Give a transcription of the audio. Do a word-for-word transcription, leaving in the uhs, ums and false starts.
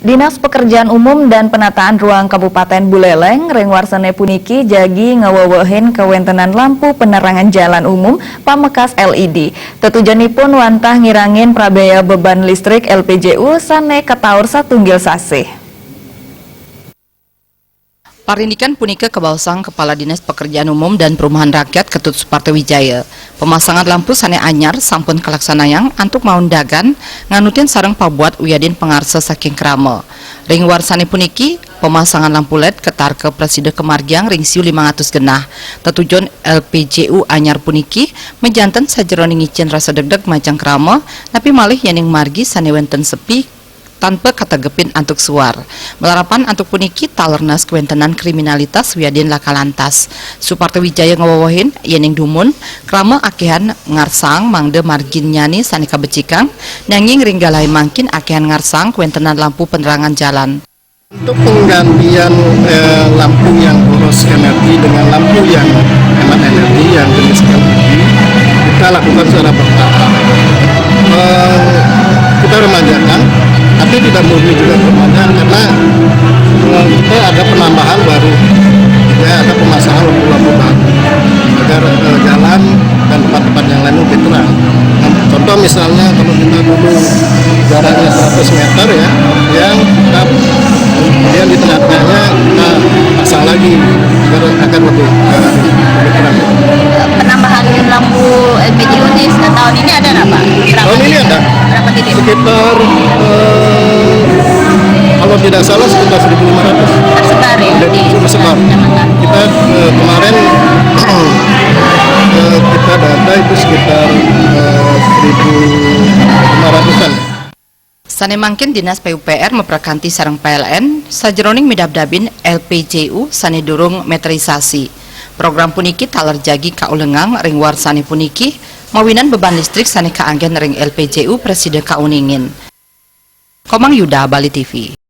Dinas Pekerjaan Umum dan Penataan Ruang Kabupaten Buleleng ring warsane puniki jagi ngawewehin kawentenan lampu penerangan jalan umum pamekas L E D. Tetujonipun wantah ngirangin prabea beban listrik L P J U sane kataur satunggil sasih. Parindikan punika kabaosang Kepala Dinas Pekerjaan Umum dan Perumahan Rakyat Ketut Suparto Wijaya. Pemasangan lampu sane anyar sampun kalaksanayang antuk maundagan nganutin sareng pabuat wiadin pangarsa saking krama. Ring warsane puniki, pemasangan lampu led katarka prasida kamargiang ring siu limang atus genah. Tetujon L P J U anyar puniki majanten sajeroning ngicen rasa degdeg majeng krama, napi malih yening margi sane wenten sepi tanpa kategepin antuk suar. Malarapan antuk puniki taler naas kawentenan kriminalitas wiadin laka lantas. Suparto Wijaya ngawewehin yening dumun krama akehan ngarsang mangda marginnyane sane kabecikang, nanging ring galahe mangkin akehan ngarsang kawentenan lampu penerangan jalan. Untuk penggantian, eh, lampu yang boros energi dengan lampu yang hemat energi yang jenis L E D, kita lakukan secara bertahap. Eh, kita remajakan, tapi tidak murni juga remaja karena, eh, kita ada penambahan baru, ya, ada pemasangan lampu-lampu baru agar, eh, jalan dan tempat-tempat yang lain lebih terang. Nah, contoh misalnya kalau kita dulu jaraknya seratus meter, ya, yang kita kemudian di tengah-tengahnya kita pasang lagi agar, agar lebih, eh, lebih terang. Penambahan lampu L P J U di tahun ini ada nggak, Pak? Berapa Tahun ini titik? Ada. Berapa titik? Sekitar, eh, kalau tidak salah, sekitar seribu lima ratus. Tersebar, ya, di Tersebar. Kecamatan. Kita, eh, kemarin, eh, kita data itu sekitar, eh, seribu lima ratusan. Sane mangkin Dinas P U P R maprakanti sareng P L N sajeroning midabdabin L P J U sane durung meterisasi. Program puniki taler jagi kaulengang ring warsane puniki, mawinan beban listrik sane kaanggen ring L P J U prasida kauningin. Komang Yuda, Bali T V.